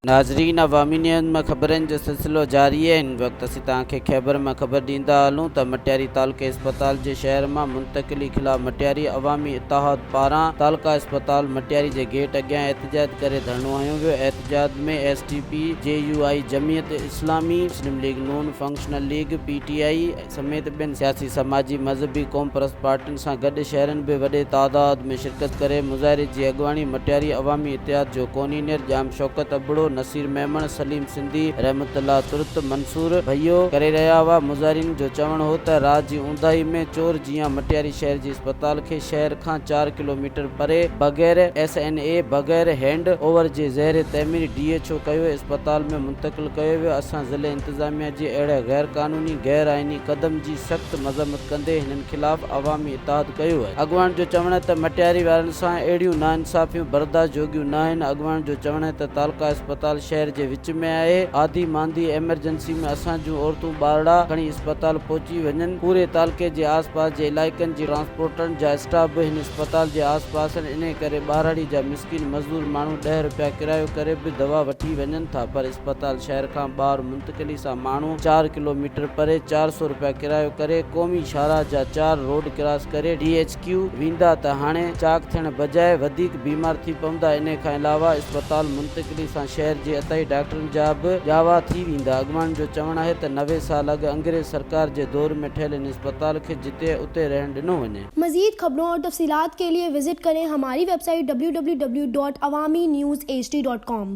ناظرين عوامي نيوز ۾ خبرن جو سلسلو جاري آهي هن وقت اسين توهان کي خيبر مان خبر ڏيندا هلون ته مٽياري تعلقي اسپتال جي شهر مان منتقلي خلاف مٽياري عوامي اتحاد پاران تعلقه اسپتال مٽياري جي گيٽ اڳيان احتجاج ڪري ڌرڻو هنيو ويو احتجاج ۾ S T P, J U I, Jamiat Islami, Muslim League Noon, Functional League, P T I سميت ٻين سياسي سماجي مذهبي قومپرست پارٽين سان گڏ شهرين به وڏي تعداد ۾ شرڪت ڪري مظاهري جي اڳواڻي مٽياري عوامي اتحاد جو ڪونينيئر ڄام شوڪت ابڙو، نصير ميمڻ، سليم سنڌي، رحمت الله ترت، منصور ڀيو ڪري رهيا هئا مظاهرين جو چوڻ هو ته رات جي اونداهي ۾ چور جيان مٽياري شهر جي اسپتال کي شهر کان چار ڪلو ميٽر پري بغير ايس اين اي بغير هينڊ اوور جي زير تعمير ڊي ايڇ او ڪيو اسپتال ۾ منتقل ڪيو ويو اسان ضلعي انتظاميا جي اهڙي غير قانوني، غير آئيني قدم جي سخت مذمت ڪندي هنن خلاف عوامي اتحاد ڪيو آهي. اڳواڻ جو چوڻ آهي ته مٽياري وارن سان اهڙيون ناانصافيون برداشت جوڳيون ناهن، اڳواڻ جو چوڻ آهي ته تعلقه اسپتال شهر جي وچ ۾ آهي، آڌي ماندي ايمرجنسي ۾ اسان جون عورتون ٻارڙا کڻي اسپتال پهچي وڃن، پوري تعلقي جي آس پاس جي علائقن جي ٽرانسپورٽرن جا اسٽاپ به هن اسپتال جي آس پاس آهن، انهي ڪري ٻهراڙي جا مسڪين مزدور ماڻهو ڏهه رپيا ڪرايو ڪري به دوا وٺي وڃن ٿا پر اسپتال شهر کان ٻاهر منتقلي سان ماڻهو چار ڪلو ميٽر پري 400 رپيا ڪرايو ڪري قومي شاهراهه جا چار روڊ ڪراس ڪري ڊي ايڇ ڪيو ويندا ته هاڻي چاق ٿيڻ بجاء وڌيڪ بيمار ٿي پوندا انهي کان علاوه اسپتال منتقلي سان شهر جي عطائي ڊاڪٽرن جا به ڄاوا ٿي ويندا اڳواڻن جو چوڻ آهي ته 90 سال اڳ انگريز سرڪار جي دور ۾ ٺهيل هن اسپتال کي جتي اتي رهڻ ڏنو وڃي. مزيد خبرون اور تفصيلات کے لئے وزٽ ڪرين ھماري web site www.awamiNewsHD.com.